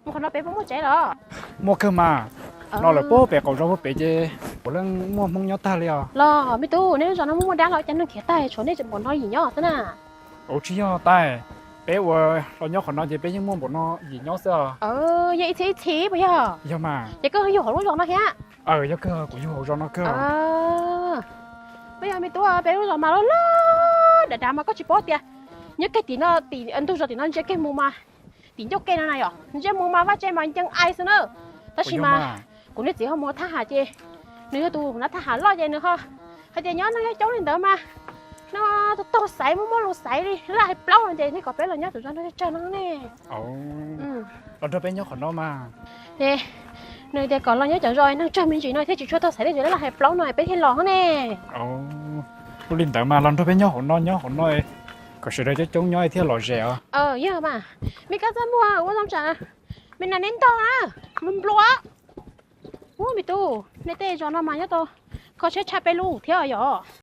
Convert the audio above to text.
Mus qhov no peb puas muaj tsev los? Muaj kawg mas. No lawm puag pem qaum zos puag pem ces puav leej muaj Hmoob nyob tag li os. Los me tub, nej lub zos no muaj muaj dab los cas neeg khiav tag, tshuav nej tseem npaum no yim nyob xwb na? Ua tsis yog tais, peb ua los nyob qhov no ces peb yeej muaj npaum no yim nyob xwb os. Yog ib txhis ib txhis puas yog? Yog mas. Ces koj yug hauv lub zos no thiab? Yog kawg, kuv yug hauv zos no kawg. Puas yog me tub, peb lub zos mas loj loj dav dav mas koj tsis paub tias nyob kiag tim no, tim ntug zos tim no ntsia kiag mus mas tim ncauj ke no na yom, ntsia mus mas vaj tse mas ncees ai xwb na. Tab sis mas kuv niag txiv ho mus thaj ham ces nws yog tus hnav thaj ham loj ces nws ho hais tias nyob neeg coob coob li ntawd mas no taug xaiv muaj muaj lus xaiv li laj hais plaub no ces nej kom peb los nyob tus zos no tsawg no ne. Los nrog peb nyob qhov no mas. Ces nws tias kom los nyob cov zos neeg tsawg me ntsis no thiaj tsis tshua taug xaiv li laj hais plaub no peb thiaj los ne. Ua li ntawd mas los nrog peb nyob hauv no, nyob hauv no kom sawv daws coob coob nyob thiaj lom zem os. Yog mas, me kab txaj muag ua zoo tsam me nas neb ntog na, me nplua. Ub me tub, nej tej zos no mas nyob tau kho siab tshaj peb lub thiab yom.